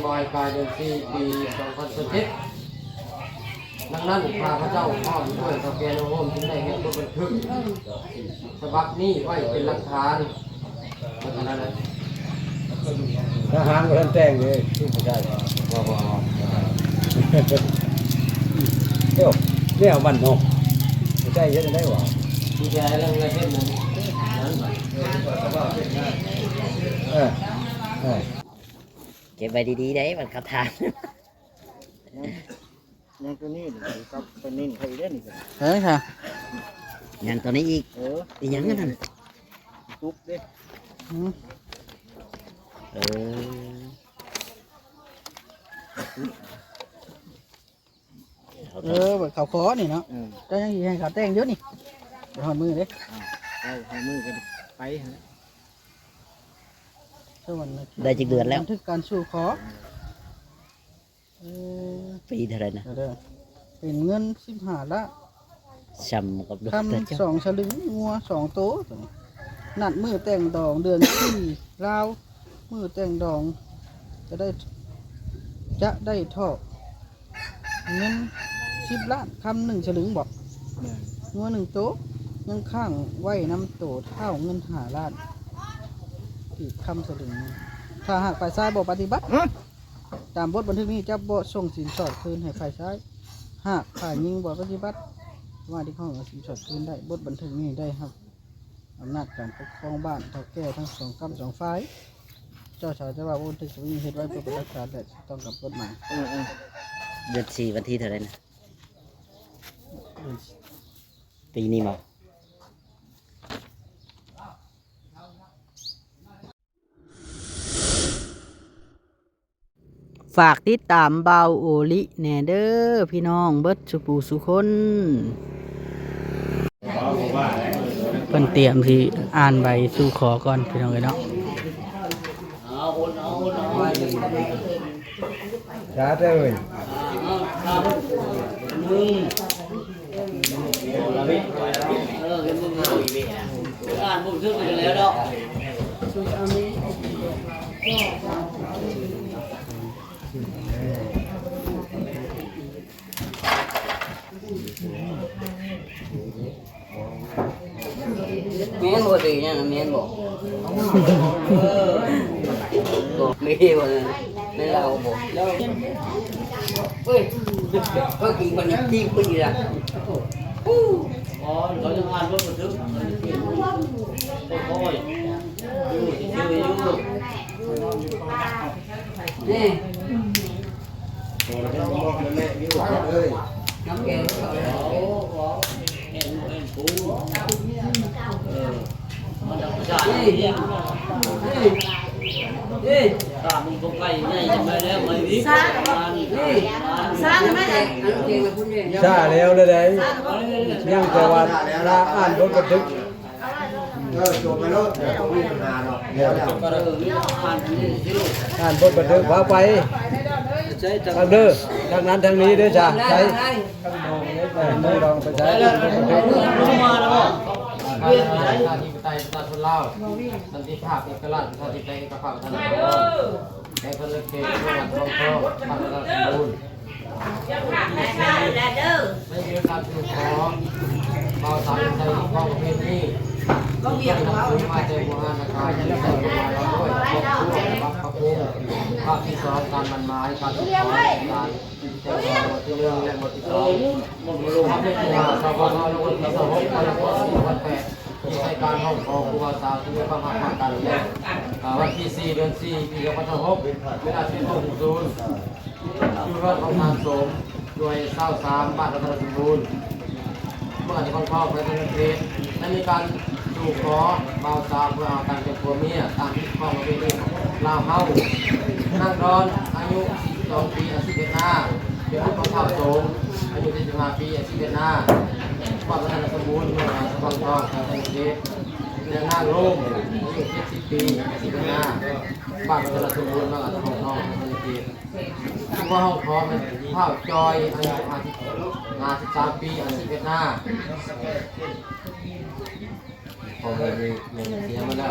ປາຍກາຍເດືອນສີ່ ປີສອງພັນຊາວເຈັດ. ດັ່ງນັ້ນ ຂ້າພະເຈົ້າພ້ອມດ້ວຍເຖົ້າແກ່ນາໂຮມ ຈຶ່ງໄດ້ເຮັດບົດບັນທຶກສະບັບນີ້ໄວ້ເປັນຫຼັກຖານ. ທະຫານບໍ່ທັນແຕ່ງເດ້ ຄືບໍ່ໄດ້ ບໍ່ ບໍ່ ບໍ່ ເອີ ແນວມັນເນາະ ບໍ່ໄດ້ເຮັດຈັ່ງໃດຫວາ ຊິໄດ້ເລື່ອງລະເຮັດນັ້ນ ເອີ ເອີ ເກັບໄວ້ດີໆ ໄດ້ບັດເຂົ້າທາງ. ຍັງ ຍັງຕົວນີ້ ເຂົາເຈົ້າໄປເນັ້ນເຂົາອີກເດ້ນີ້. ເອີ ຫຍັງຕົວນີ້ອີກ? ເອີ ອີຫຍັງອັນນັ້ນ? ຕຸກເດ້. ອືມ ເອີ ເອີ ບັດເຂົ້າຂໍນີ້ເນາະ. ເອີ ເຈົ້າຍັງຊິໃຫ້ເຂົາແຕ່ງຢູ່ນີ້ ໄປຮອດມື້ເດ້. ອ້າວ ໄປຮອດມື້ກໍໄປຫັ້ນແຫຼະ. ໄດ້ຈັກເດືອນແລ້ວ? ບັນທຶກການສູ່ຂໍ. ເອີ ເອີ ປີເທົ່າໃດນະ? ເອີ ເປັນເງິນສິບຫ້າລ້ານ ຊ່ຳກັບລົດ ຄຳສອງສະລຶງ ງົວສອງໂຕ. ນັດມື້ແຕ່ງດອງເດືອນສີ່ ລາວ ມື້ແຕ່ງດອງຈະໄດ້ ຈະໄດ້ຖອກເງິນສິບລ້ານ ຄຳໜຶ່ງສະລຶງບໍ? ແມ່ນ. ງົວໜຶ່ງໂຕ ຍັງຄ້າງໄວ້ນຳໂຕທ້າວເງິນຫ້າລ້ານ ອີກຄຳສະລຶງ. ຖ້າຫາກຝ່າຍຊາຍບໍ່ປະຕິບັດ ຮະ? ຕາມບົດບັນທຶກນີ້ຈະບໍ່ສົ່ງສິນສອດຄືນໃຫ້ຝ່າຍຊາຍ. ຫາກຝ່າຍຍິງບໍ່ປະຕິບັດ ສາມາດຮຽກຮ້ອງເອົາສິນສອດຄືນໄດ້. ບົດບັນທຶກນີ້ໄດ້ຮັບອຳນາດການປົກຄອງບ້ານ ເຖົ້າແກ່ທັງສອງກ້ຳສອງຝ່າຍ. ເຈົ້າສາວຈະວ່າບົດບັນທຶກສະບັບນີ້ເຮັດໄວ້ເພື່ອເປັນຫຼັກຖານ ແລະ ຖືກຕ້ອງກັບກົດໝາຍ. ເອີ ເອີ ເດືອນສີ່ ວັນທີເທົ່າໃດນະ? ເດືອນ ປີນີ້ບໍ? ຝາກຕິດຕາມບ່າວໂອລິແດ່ເດີພີ່ນ້ອງເບິດສູ່ຜູ້ສູ່ຄົນ. ເພິ່ນຕຽມຊິອ່ານໃບສູ່ຂໍກ່ອນພີ່ນ້ອງເອີຍເນາະ. ສາທຸເອີຍ. ອ່ານບໍ່ຖືກກັນແລ້ວເນາະ. ແມ່ນບໍ່? ດີຫຍັງແມ່ນບໍ່? ເອີ ບໍ່ມີບໍ່ນັ້ນ ແມ່ນລາວບໍ່? ເອີຍ ເຂົາກິນປານນີ້ຕີບເພິ່ນອີກລະ. ອໍ ເຂົາຍັງອ່ານບໍ່ບັນທຶກ ເຂົາຍັງປ່ຽນ ໂອ້ຍ ຢູ່ຊື່ໆ ຢູ່ ນີ້ ນ້ຳແກງເຂົາເລີຍ ນີ້ ນີ້ ນີ້ ຊາແລ້ວເດ້ ຍັງແຕ່ວ່າລາອ່ານບົດບັນທຶກ. ເອີ ຈົບໄປໂລດ ບໍ່ມີບັນຫາດອກ. ອ່ານບົດບັນທຶກ ພາໄປທາງເດີ ທາງນັ້ນທາງນີ້ເດີຈ້າ. ໄປ ເອີ ລອງໄປໃຊ້ ປະຊາທິປະໄຕປະຊາຊົນລາວ ສັນຕິພາບ ເອກະລາດ ປະຊາທິປະໄຕ ເອກະພາບ ປະຊາທິປະໄຕ ແຫ່ງຊະນະເຂດ ຈັງຫວັດສະຫວັນທອງ ບ້ານນາສຳບູນ. ໃນເລື່ອງການສືບຕໍ່ ບ່າວສາວໄທ ຄອງປະເພນີ ທີ່ນຳເອົາມາແຕ່ບູຮານນະການ ທີ່ໃຊ້ກົດໝາຍວ່າດ້ວຍຄອບຄົວ ບັບປະກຸງ ພາກທີສອງ ການໝັ້ນໝາຍ ການສືບຕໍ່ ການແຕ່ງງານ ໝວດທີໜຶ່ງ ແລະ ໝວດທີສອງ ພາກທີຫ້າ ສອງພັນຊາວຫົກ ພາກທີຫົກ ພັນແປດ ທີ່ໃຊ້ການຮ້ອງຂໍຄູ່ບ່າວສາວທີ່ມີຄວາມຮັກມັກກັນ ໃນ ອ່າ ວັນທີສີ່ ເດືອນສີ່ ປີສອງພັນຊາວຫົກ ເວລາສິບໂມງເຖິງສູນ ຢູ່ເຮືອນຂອງທ່ານສົມ ໜ່ວຍຊາວສາມ ບ້ານລັດຕະນະສົມບູນ ເມືອງອາດສະພັງທອງ ແຂວງສະຫວັນນະເຂດ ໄດ້ມີການສູ່ຂໍບ່າວສາວເພື່ອເອົາກັນເປັນຜົວເມຍ ຕາມຮີດຄອງປະເພນີລາວເຮົາ. ນາງດອນ ອາຍຸສີ່ສິບສອງປີ ອາຊີບເຮັດນາ ເປັນບຸດຂອງທ້າວໂສມ ອາຍຸສີ່ສິບຫ້າປີ ອາຊີບເຮັດນາ ບ້ານລັດຕະນະສົມບູນ ເມືອງອາດສະພັງທອງ ແຂວງສະຫວັນນະເຂດ ແລະ ນາງໂລມ ອາຍຸເຈັດສິບປີ ອາຊີບເຮັດນາ ບ້ານລັດຕະນະສົມບູນ ເມືອງອາດສະພັງທອງ ແຂວງສະຫວັນນະເຂດ. ຜູ້ມາຮ້ອງຂໍແມ່ນທ້າວຈອຍ ອາຍຸຫ້າສິບ ຫ້າສິບສາມປີ ອາຊີບເຮັດນາ. ພໍ່ແມ່ນີ້ເສຍມາແລ້ວ.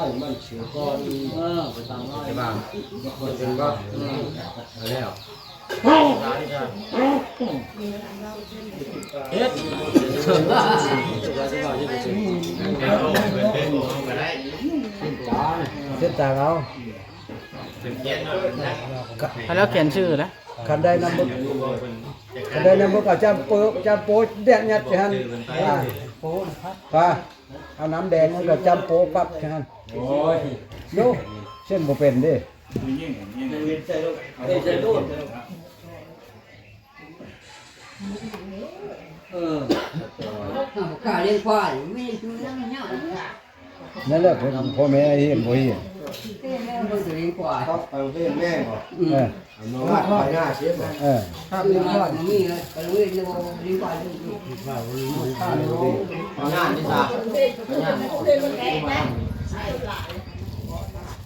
ມັນຊື່ກ່ອນ ເອີ ໄປຕາມລາຍ ເປັນບໍ່ ເອີ ແລ້ວ ເຮັດ ເຮັດຕາມເອົາ ໃຫ້ລາວຂຽນຊື່ນະ ຄັນໄດ້ນ້ຳເບິກ ຄັນໄດ້ນ້ຳເບິກ ເອົາຈຳໂປ ຈຳໂປແດດຍັດໃສ່ຫັ້ນ ອ່າ ປາ ເອົານ້ຳແດງ ແລ້ວກໍຈຳໂປປັບໃສ່ຫັ້ນ ໂອ້ຍ ໂຍ ເຊັ່ນບໍ່ເປັນເດ້. ເອີ ບໍ່ກ້າລ້ຽງຄວາຍ ມີຢູ່ນຳເຮົາ ນັ້ນແຫຼະ ພໍ່ແມ່ຮຽນບໍ່ຮຽນ ເພິ່ນກໍລ້ຽງຄວາຍ ເຂົາໄປໂຮງຮຽນແມ່ນບໍ່? ເອີ ເອົາມາວາດໄປໜ້າເສຍບໍ່? ເອີ ຄັບ ມີເລີຍ ໄປໂຮງຮຽນແລ້ວບໍ່ລ້ຽງຄວາຍ ງານນີ້ຊະ ງານ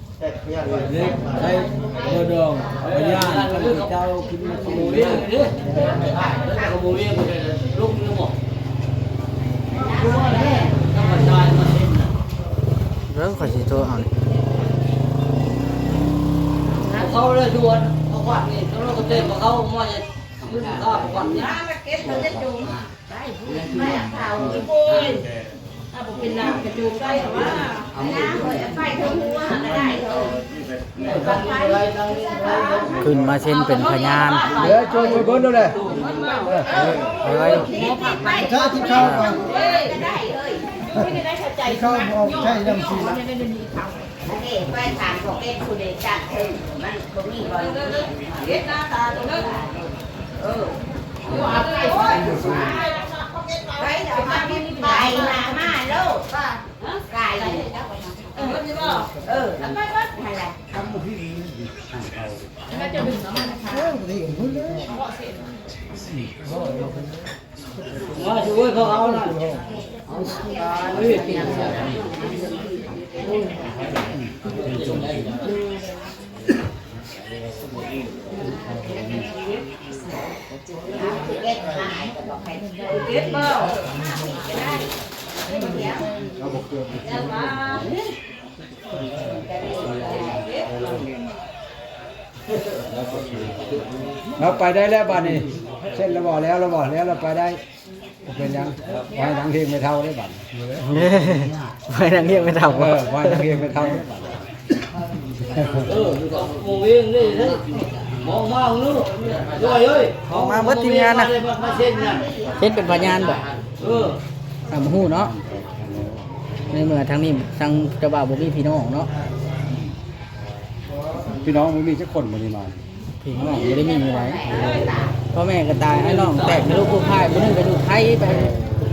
ເດັກໃຊ້ບໍ່ດອງ ພະຍານຂ້າພະເຈົ້າຂຶ້ນມາກິນ ເດ້ ຂ້າພະເຈົ້າບໍ່ວຽງເດ້ ລຸກນຳບໍ່? ຄືວ່າແທ້ ທຳມະຊາດມາເຮັດນະ ເບິ່ງ ຂ້ອຍຊິໂທເອົານີ້ ເຂົາເລີຍດ່ວນ ເຂົາຄວັກນີ້ ເຂົາເລີຍກໍເຕັມ ເຂົາມາເຮັດ ຄືຂ້າຄວັກນີ້ ມາເກັບເຂົາຈະຈູງ ໄປ ໄປເອົາເຂົາ ໂອ້ຍ ຖ້າບໍ່ເປັນນາງກະຈູງໄດ້ຫວາ ນາງເອີຍ ໄປເຖິງຫົວຫັ້ນກະໄດ້ ຂຶ້ນມາເຊັນເປັນພະຍານ ເອີ ຈູງໄປເບິ່ງດູແລ ເອີ ໄປໄວ້ ໄປກິນເຂົ້າກ່ອນ ກິນເຂົ້າບໍ່ໃຊ້ນ້ຳຊີລະ ອັນນີ້ໄປຖາມພວກເອັນຜູ້ໃດຈັກເຖິງ ມັນບໍ່ມີບ່ອນເຮັດໜ້າຕາຕົວເລີກ ເອີ ໄປເອົາມາ ໄປຫາມາໂລດ ໄກ່ ເອີ ເອົາໄປເບິດຫັ້ນແຫຼະ ວ່າຊິໂອ້ຍເຂົາເອົານັ້ນ ເກັບມາ ເກັບມາ ເຮົາໄປໄດ້ແລ້ວບາດນີ້ ເຊັນລະບໍ່ ແລ້ວລະບໍ່ ແລ້ວລະໄປໄດ້ ບໍ່ເປັນຫຍັງ ໄວ້ນັ່ງຮຽງແມ່ເຖົ້າໄດ້ບາດນີ້ ໄວ້ນັ່ງຮຽງແມ່ເຖົ້າ ເອີ ໄວ້ນັ່ງຮຽງແມ່ເຖົ້າໄດ້ບາດນີ້ ເອີ ໂມງເວງນີ້ເດ້ ມອງມາເນາະ ດ້ວຍເອີຍ ມອງມາເບິດທີມງານນະ ມາເຊັນນະ ເຊັນເປັນພະຍານບໍ່? ເອີ ອ່າ ບໍ່ຮູ້ເນາະ ໃນເມື່ອທາງນີ້ທາງເຈົ້າບ່າວບໍ່ມີພີ່ນ້ອງເນາະ ພີ່ນ້ອງບໍ່ມີຈັກຄົນມື້ນີ້ມາ ພີ່ນ້ອງບໍ່ໄດ້ມີໃດ ພໍ່ແມ່ກໍຕາຍ ອ້າຍນ້ອງແຕກ ລູກຜູ້ຊາຍຜູ້ໜຶ່ງກໍຢູ່ໄທໄປ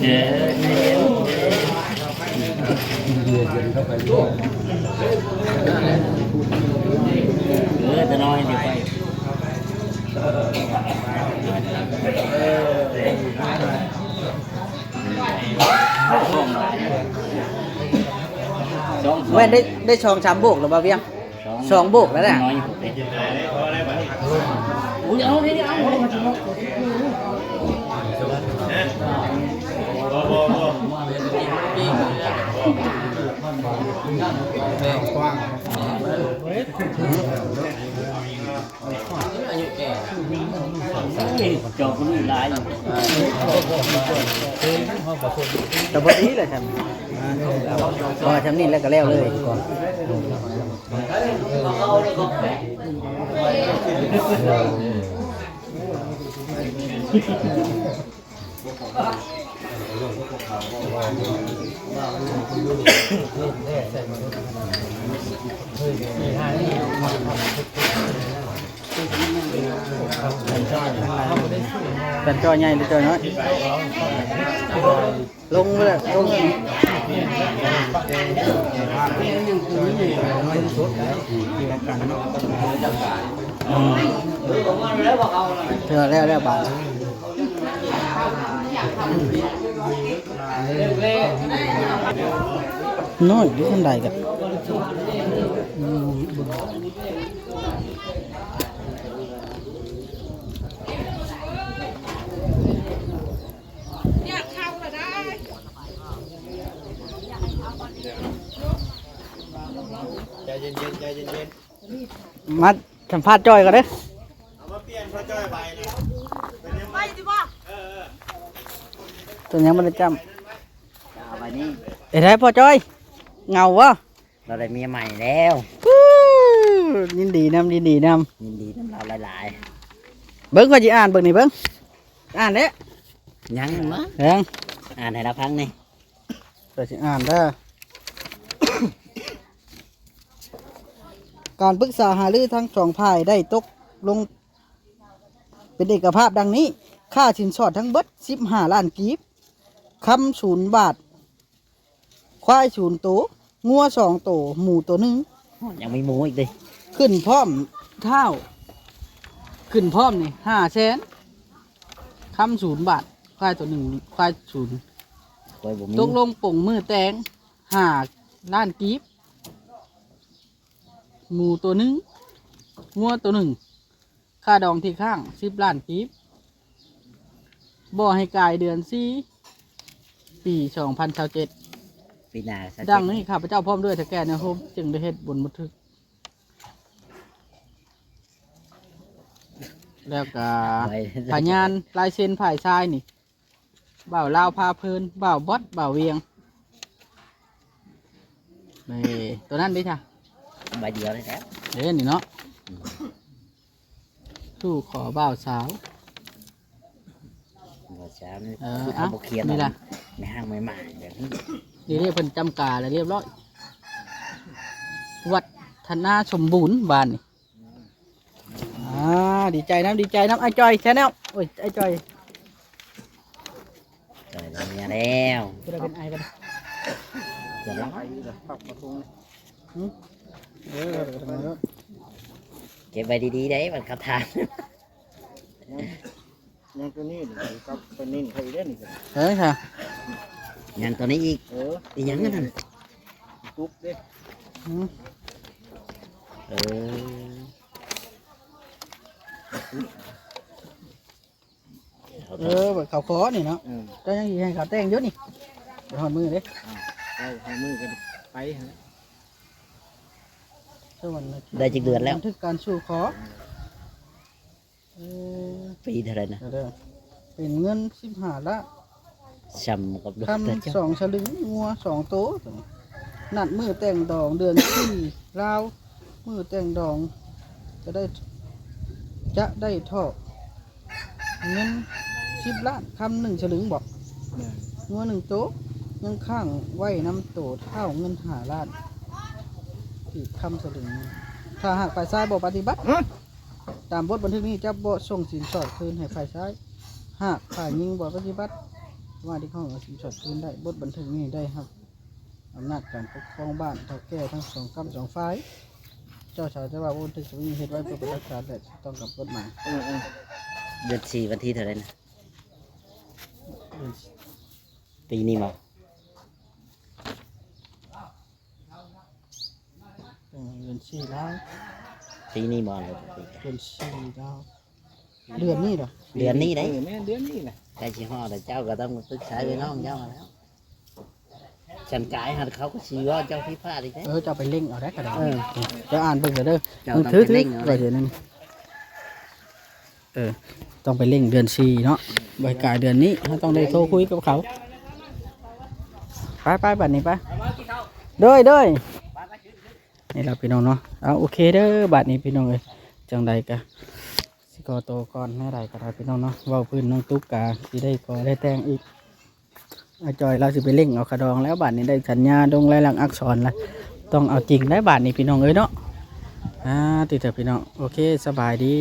ເອີ ເອີ ຕານ້ອຍ ດຽວໄປ ສອງ ສອງ ແມ່ນໄດ້ ໄດ້ສອງສາມໂບກແລ້ວບໍ່ວຽງ? ສອງ ສອງໂບກແລ້ວແຫຼະ. ຈອກມັນຫຼາຍຢູ່ ກໍພໍດີແຫຼະຊັ້ນ ພໍຊ່ຳນີ້ແລ້ວກໍແລ້ວເລີຍ. ເປັນຈ້ອຍໃຫຍ່ຫຼືຈ້ອຍນ້ອຍ? ລົງເລີຍ ລົງເລີຍ. ອືມ ເທື່ອແລ້ວ ແລ້ວບາດ ນ້ອຍຢູ່ທາງໃດກໍ ອືມ. ຢາກເຂົ້າລະໄດ້ ໃຈເຢັນໆ ໃຈເຢັນໆ. ມາສຳພາດຈ້ອຍກ່ອນເດີ້ ເອົາມາປ່ຽນພໍ່ຈ້ອຍໃບນະ ໄປຕິບໍ່? ເອີ ເອີ ຕົວຍັງບໍ່ໄດ້ຈ້ຳ ເອົາໃບນີ້ ເຮັດໃດພໍ່ຈ້ອຍ ເຫງົາບໍ່? ລາວໄດ້ເມຍໃໝ່ແລ້ວ ວູ້ ຍິນດີນຳ ຍິນດີນຳ ຍິນດີນຳລາວຫຼາຍໆ. ເບິ່ງ ຂ້ອຍຊິອ່ານເບິ່ງນີ້ເບິ່ງ ອ່ານເດ້ ຍັງມາ ຍັງ ອ່ານໃຫ້ລາວຟັງນີ້ ຂ້ອຍຊິອ່ານເດີ້. ການປຶກສາຫາລືທັງສອງຝ່າຍໄດ້ຕົກລົງເປັນເອກະພາບດັ່ງນີ້, ຄ່າສິນສອດທັງເບິດສິບຫ້າລ້ານກີບ, ຄຳສູນບາດ, ຄວາຍສູນໂຕ, ງົວສອງໂຕ, ໝູໂຕໜຶ່ງ. ຍັງມີໝູອີກເດ້. ຂຶ້ນພ້ອມທ້າວ, ຂຶ້ນພ້ອມນີ້ຫ້າແສນ, ຄຳສູນບາດ, ຄວາຍໂຕໜຶ່ງ, ຄວາຍສູນ. ຂ້ອຍບໍ່ມີ. ຕົກລົງປົງມື້ແຕ່ງຫ້າລ້ານກີບ, ໝູໂຕໜຶ່ງ, ງົວໂຕໜຶ່ງ. ຄ່າດອງທີ່ຄ້າງສິບລ້ານກີບ, ບໍ່ໃຫ້ກາຍເດືອນສີ່ ປີສອງພັນຊາວເຈັດ. ປີໜ້າຊາວເຈັດ. ດັ່ງນີ້ ຂ້າພະເຈົ້າພ້ອມດ້ວຍເຖົ້າແກ່ແນວໂຮມ ຈຶ່ງໄດ້ເຮັດບົນບັນທຶກ ແລ້ວກະພະຍານລາຍເຊັນຝ່າຍຊາຍນີ້ ບ່າວລາວພາເພີນ, ບ່າວບອດ, ບ່າວວຽງ. ນີ້ ໂຕນັ້ນເດ້ຊະ? ໃບດຽວນີ້ແຫຼະ. ເດ້ນີ້ເນາະ. ອືມ. ສູ່ຂໍບ່າວສາວ. ບ່າວສາວນີ້ ເອີ ຄືເຂົາບໍ່ຂຽນ ນີ້ລະ ແມ່ຮ້າງແມ່ໝ້າແບບນີ້. ນີ້ເດ້ ເພິ່ນຈຳກາແລ້ວລຽບຮ້ອຍ. ວັດທະນາສົມບູນບ້ານນີ້. ອ່າ ດີໃຈນຳ ດີໃຈນຳ ອ້າຍຈ່ອຍ Channel. ໂອ້ຍ ອ້າຍຈ່ອຍ ຈ່ອຍໄດ້ເມຍແລ້ວ. ຜູ້ໃດເປັນອ້າຍກັນ? ຫຶ? ເອີ ເກັບໄວ້ດີໆ ໄດ້ບັດເຂົາຖາມ. ຍັງ ຍັງຕົວນີ້ນີ້ ກັບໄປເນັ້ນເຂົາອີກເດ້ນີ້. ເອີ ຍັງຕົວນີ້ອີກ. ເອີ ອີຫຍັງນັ້ນ? ຕຸກເດ້. ຫື? ເອີ ເອີ ເຂົາຂໍນີ້ເນາະ. ເອີ ເຈົ້າຍັງຊິໃຫ້ເຂົາແຕ່ງຢູ່ນີ້ ໄປຮອດມື້ເດ້. ອ້າວ ໄປຮອດມື້ກໍໄປຫັ້ນແຫຼະ. ໄດ້ຈັກເດືອນແລ້ວ? ບັນທຶກການສູ່ຂໍ. ເອີ ປີເທົ່າໃດນະ? ເປັນເງິນສິບຫ້າລ້ານ ຊ່ຳກັບ ຄຳສອງສະລຶງ, ງົວສອງໂຕ. ນັດມື້ແຕ່ງດອງເດືອນສີ່ ລາວ ມື້ແຕ່ງດອງຈະໄດ້ ຈະໄດ້ຖອກເງິນສິບລ້ານ ຄຳໜຶ່ງສະລຶງບໍ? ແມ່ນ. ງົວໜຶ່ງໂຕ ຍັງຄ້າງໄວ້ນຳໂຕທ້າວເງິນຫ້າລ້ານກີບ ຄຳສະລຶງ. ຖ້າຫາກຝ່າຍຊາຍບໍ່ປະຕິບັດ ຮະ? ຕາມບົດບັນທຶກນີ້ຈະບໍ່ສົ່ງສິນສອດຄືນໃຫ້ຝ່າຍຊາຍ. ຫາກຝ່າຍຍິງບໍ່ປະຕິບັດ ສະມາຊິກຫ້ອງກະສິນສອດຄືນໄດ້. ບົດບັນທຶກນີ້ໄດ້ຮັບອຳນາດການປົກຄອງບ້ານ ເຖົ້າແກ່ທັງສອງກ້ຳສອງຝ່າຍ. ເຈົ້າສາວຈະວ່າບົດບັນທຶກສະມີເຮັດໄວ້ເພື່ອເປັນຫຼັກຖານ ແລະ ຖືກຕ້ອງກັບກົດໝາຍ. ເອີໆ ເດືອນສີ່ວັນທີເທົ່າໃດນະ? ເດືອນ ປີນີ້ບໍ່? ເອີ ເດືອນສີ່ແລ້ວ. ປີນີ້ບໍ່ ຫຼືວ່າປີກາຍ? ເດືອນສີ່ແລ້ວ. ເດືອນນີ້ເນາະ ເດືອນນີ້ເດ້. ເອີ ແມ່ນເດືອນນີ້ແຫຼະ. ໃກ້ຊິຮອດແລ້ວ ເຈົ້າກໍຕ້ອງປຶກສາເອື້ອຍນ້ອງເຈົ້າຫັ້ນແຫຼ້ວ. ສັນກາຍຫັ້ນເຂົາກໍຊິວ່າເຈົ້າຜິດພາດອີກເດ້. ເອີ ເຈົ້າໄປເລັ່ງເອົາໄດ້ກະດອງ. ເອີ ເຈົ້າອ່ານເບິ່ງເດີ. ເຈົ້າຕ້ອງໄປເລັ່ງເອົາເດ້. ເອີ ຕ້ອງໄປເລັ່ງເດືອນສີ່ເນາະ ບໍ່ໃຫ້ກາຍເດືອນນີ້ ເຮົາຕ້ອງໄດ້ໂທຄຸຍກັບເຂົາ. ໄປໆ ບາດນີ້ໄປ. ໂດຍ ໂດຍ. ນີ້ລະພີ່ນ້ອງເນາະ. ເອົາ ໂອເຄເດີ ບາດນີ້ພີ່ນ້ອງເອີຍ ຈັ່ງໃດກະຊິຂໍໂຕກ່ອນ. ແນວໃດກໍໄດ້ພີ່ນ້ອງເນາະ ເວົ້າພື້ນນ້ອງຕຸກກະຊິໄດ້ຂໍໄດ້ແຕ່ງອີກ. ອາຈອຍລາວຊິໄປເລັ່ງເອົາຂະດອງແລ້ວ ບາດນີ້ໄດ້ສັນຍາລົງລາຍລັກອັກສອນລະ ຕ້ອງເອົາຈິງໄດ໋ບາດນີ້ພີ່ນ້ອງເອີຍເນາະ. ອາ ຕິເທີພີ່ນ້ອງ ໂອເຄ ສະບາຍດີ.